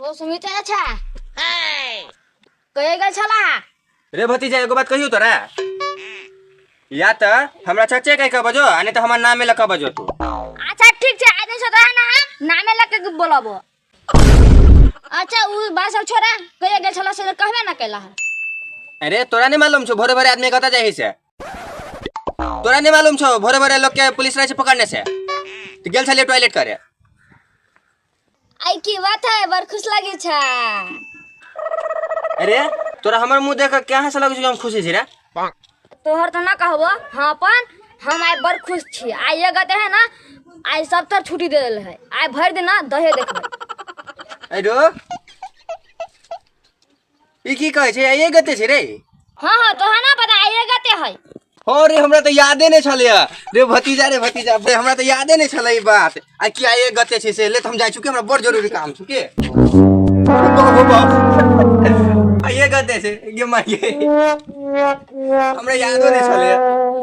ओ सुमित अच्छा कहे गेल छला? रे भतीजा, एगो बात कहियो तोरा, या त हमरा चाचे कह के बजो आ नहीं त हमर नामे लऽ के बजो तू। अच्छा ठीक छै, आइ दिन से तोरा ना हम नामे लऽ के बोलाबो। अच्छा उ बात सब छोड़ा, कहे गेल छला से कहबे ना कैला है। अरे तोरा नहीं मालूम छौ भोरे भोरे आदमी कतऽ जाइ से? तोरा नहीं मालूम छौ भोरे भोरे लोग के पुलिस रहै छै पकड़ने से? तो गेल छलियै टॉयलेट करे। आई की बात है, बड़ खुश लगे छै। अरे तोरा हमर मुंह देख के क्या हंस लगै छौ कि हम खुशी छी रे? तोहर तो ना कहबो, हाँ अपन हम आइ बड़ खुश छी। आइ ये गते है ना, आइ सब तर छुट्टी दे देल है, आइ भरि दिन ना दहे देखबै। अरे ई की कहै छै, आइए गते छै रे? हाँ हाँ, तोहरा ना पता आइए गते है। हो रे, हमरा तऽ यादे नहि छलै रे भतीजा, रे भतीजा रे, हमरा तऽ यादे नहि छलै ई बात आ कि आइए गते छै से। ले तऽ हम जाइ छी, हमरा बड़ जरूरी काम छै के। आइए गते छै गे माइये, हमरा यादो नहि छलै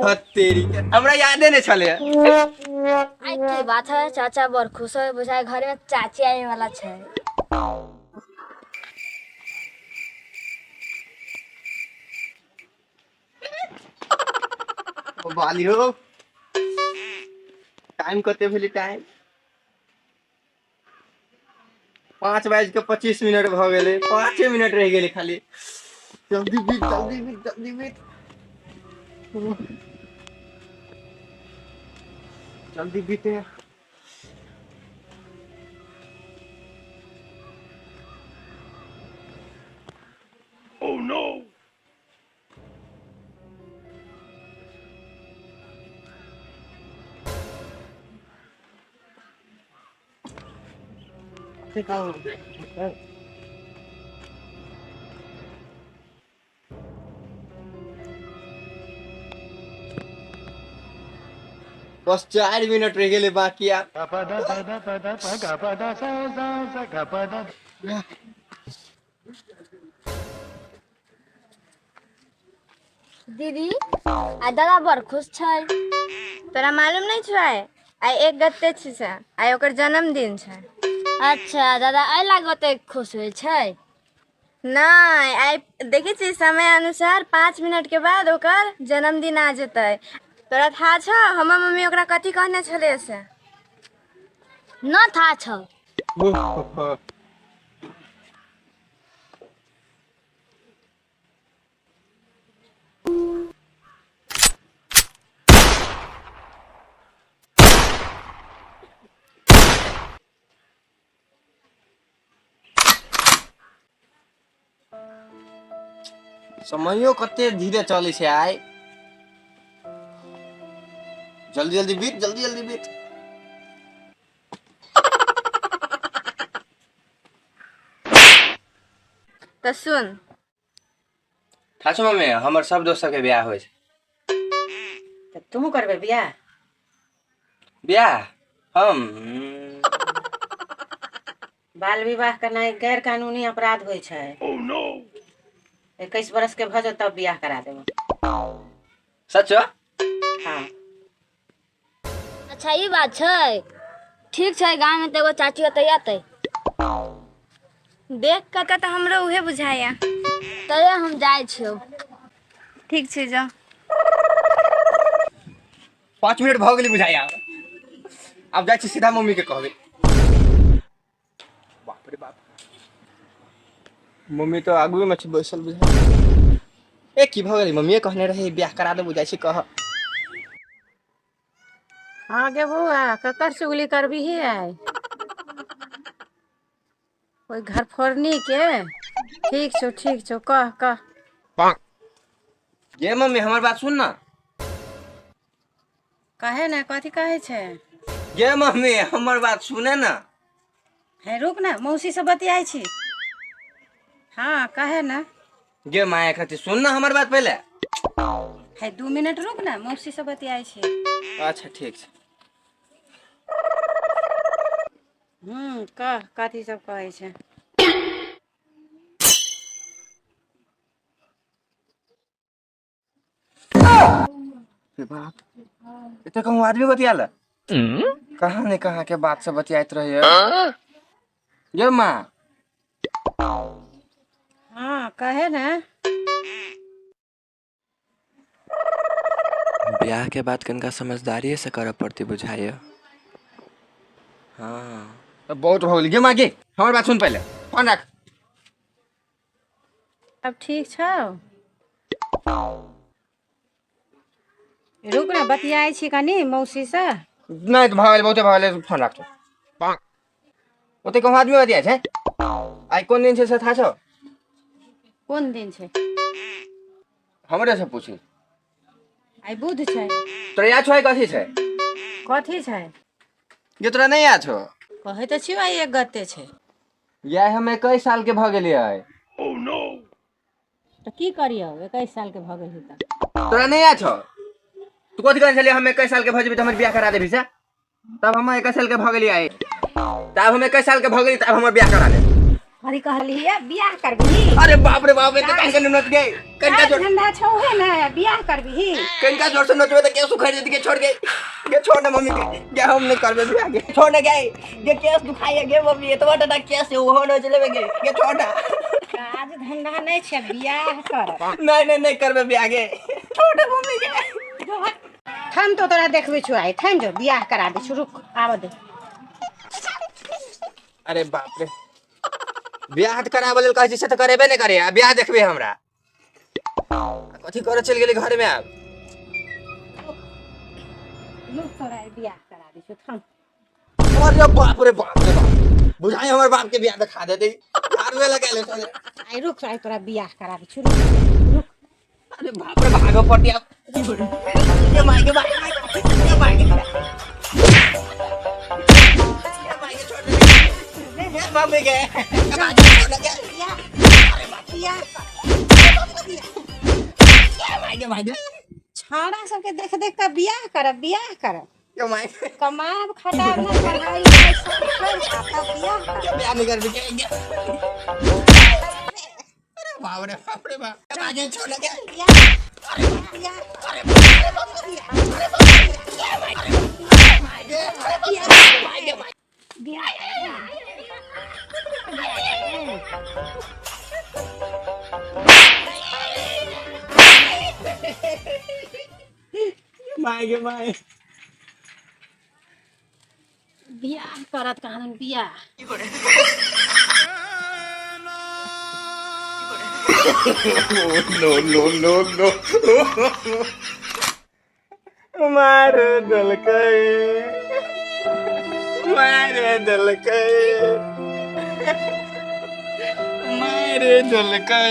हत तेरी के, हमरा यादे नहि छलै। आई की बात है, चाचा बड़ खुश है, बुझाय घर में चाची आए वाला छै। बाली हो, टाइम कते भेलै? टाइम 5 बाजि के 25 मिनट भऽ गेलै, 5 मिनट रहि गेलै खाली। जल्दी बीत, जल्दी बीत, जल्दी बीत, जल्दी बीते। बस 4 मिनट रहि गेलै बाकी आब। दीदी, आ दादा बड़ खुश छै। तोरा मालूम नहीं छै? आइ एक गत्ते छी से, आइ ओकर जन्मदिन छै। अच्छा दादा एहि लाग ओतेक खुश होइ छै? नहीं, आइ देखै छी समय अनुसार 5 मिनट के बाद ओकर जन्मदिन आ जेतै। तोरा था छौ हमर मम्मी ओकरा कथी कहने छलै से? न था छौ। समयो कते धीरे चलै छै आइ। जल्दी जल्दी बीत, जल्दी जल्दी बीत। तऽ सुन। थाह छौ मम्मी, हमर सब दोस्त सबके बियाह होइ छै। तऽ तुहूँ करबै बियाह? बियाह हम? बाल विवाह करनाइ गैर कानूनी अपराध होइ छै। 21 बरस के भऽ जाओ तब बियाह करा देबो। सच? हाँ। अच्छा ई बात छै, ठीक छै, गाँव में तऽ एगो चाची ओतऽ अतै। देख कऽ तऽ हमरो उहे बुझाइया। तैयो हम जाइ छियौ। ठीक छै, जाओ। 5 मिनट भऽ गेलै बुझाइया, आब जाइ छी सीधा मम्मी के कहबै। बाप रे बाप, मम्मी तऽ आगुए मे छै बैसल बुझाइ। ए की भऽ गेलै? मम्मीए कहने रहे बियाह करा देबो, जाइ छी कह। हाँ गे बौआ, ककर चुगली करबिही आइ? ओहि घर फोड़नी के? ठीक छौ, ठीक छौ, कह कह। गे मम्मी, हमर बात सुन ना। कहे ने, कथी कहै छै? गे मम्मी, हमर बात सुने ना। हे रुक ने, मौसी से बतियाइ छी। हाँ, कहे ने। गे माया खातिर सुन ना हमर बात पहिले। हे 2 मिनट रुक ने, मौसी से बतियाइ छी। अच्छा ठीक छै। कह, कथी सब कहै छै? रे बाप, एते कहूँ आदमी बतियाल, कहाँ ने कहाँ के बात सब बतियाइत रहे। गे माँ। हाँ कहे ने। ब्याह के बाद कनिका समझदारिए से करऽ पड़तै बुझाइए। हाँ बहुत भऽ गेल गे माँ गे, हमर बात सुन पहिले, फोन राख। अब ठीक छौ? रुक ने, बतियाइ छी कनि मौसीसँ। नहि भऽ गेल, बहुते भऽ गेल, फोन राख। ओते कहूँ आदमी बतियाइ छै? आइ कोन दिन छै से थाह छौ? कोन दिन छै? हमरे से पूछी। आइ बुध छै। तोरा याद छौ आइ कथी छै? कथी छै जे तोरा नहि याद छौ? कहै तऽ छियौ आइ एक गते छै। यार हम 21 साल के भऽ गेलियै। तऽ की करियौ, 21 साल के भऽ गेलही तऽ? तोरा नहि याद छौ? तू कथी कहने छलियै, हम 21 साल के भऽ जेबै तऽ हमर बियाह करा देबही से? तब हम 21 साल के भऽ गेलियै, तब हम 21 साल के भऽ गेली, तब हमर बियाह करा दे। कथी कहलियै? बियाह करबिही? अरे बाप रे बाप, एते काहे के नोच गई? कनिका जोर धंधा छौ है ने, बियाह करबिही? कनिका जोर से नोचबे तऽ केस उखड़ि जेतै। के छोड़ गे, गे छोड़ ना मम्मी के, गे हम नहीं करबे बियाह, गे छोड़ ना गे, गे केस दुखाइए गे मम्मी, एतबा टाटा केस है ओहो नोच लेबे गे, गे छोड़ ना। काज धंधा नहि छै, बियाह कर। नहीं नहीं नहीं करबे बियाह गे, छोड़ ना मम्मी गे। थम तो तोरा देखबै छौ आइ, थम जो, बियाह करा दै छौ, रुक आबऽ दे। अरे बाप रे, बियाह कराबऽ लेल कहै छी से तऽ करेबे नहि करे, आ बियाह देखबे हमरा। कथी करऽ चलि गेली घरमे आब? रुक, तोरा आइ बियाह करा दै छौ, थम। अरे बाप रे बाप रे बाप, बुझाइ हमर बाप के बियाह देखा देतै, झाड़ुए लगा ले साले। आइ रुक, आइ तोरा बियाह करा दै छौ, रुक रुक। अरे बाप रे, भागो पड़ती अब। ये माय के माय के माय के माय के छोड़ दे ये मम्मी के, माय के छोड़ दे। बियाह माय के माय के छाड़ा सबके देख देख कऽ बियाह करब, बियाह करब। ये माय कमाब खटाब ना, पढ़ाई लिखाई सब कर आ तब बियाह करब। के बियाह नहीं कर के। अरे बाप रे बाप रे बाप, माय के छोड़ दे। बियाह माय के माय बियाह करत कहाँ बियाह। नो नो नो नो, मार देलकै, मार देलकै, मार देलकै।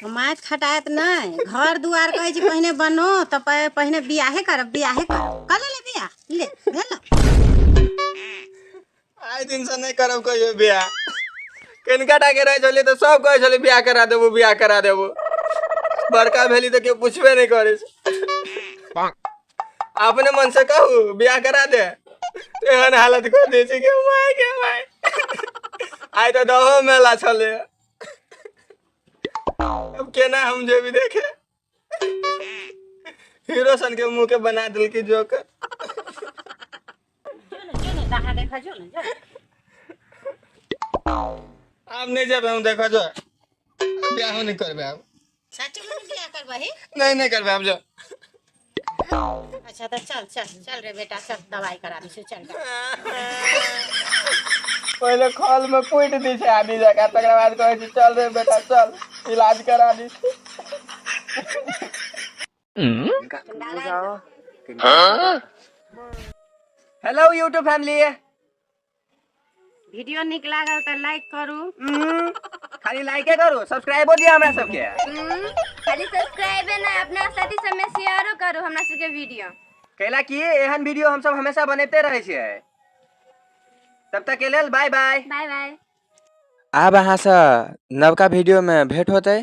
कमाइत खटाइत नहि, घर दुआर कहै छी पहिने बनो तऽ पहिने बियाहे करब, बियाहे करब। कर ले बियाह, ले भेल। आइ दिन से नहि करब कहियो बियाह। कनिका टाके रहै छलियै तऽ सब कहै छलै बियाह करा देबो, बियाह करा देबो। बड़का भेली तऽ केओ पुछबे नहि करै छै। अपने मन से कहू बियाह करा दे, एहन हालत कऽ दै छै के माय के माय। आइ तऽ दहो मेला छलै, अब केना हम जेबी देखे? हीरो सन के मुंह के बना देलकी जोकर। जो ने, जो ने, दहा देखा, जो ने, जो। आब नहीं जेबै हम देखो, जो बियाह नहीं करबै आब। सच में बियाह करबही? नहीं नहीं करबै आब, जो। अच्छा तऽ चल चल चल रे बेटा, चल दवाई करा दै छियौ, चल। पहिले खल में कुटि दै छै आदमी जकाँ, तकरा बाद कहै छै चल रे बेटा चल, इलाज करा दी। हेलो यूट्यूब फैमिली, वीडियो नीक लागल तऽ लाइक करू। खाली लाइके करू, सब्सक्राइबो दिया हमरा सबके। खाली सब्सक्राइबे ना, अपना साथी सब में शेयरो करू हमरा सबके वीडियो। कैला कि एहन वीडियो हम सब हमेशा बनेते रहै छियै। तब तक के लेल बाय बाय। Bye bye. आब अहाँसँ नवका वीडियोमे भेंट होतै।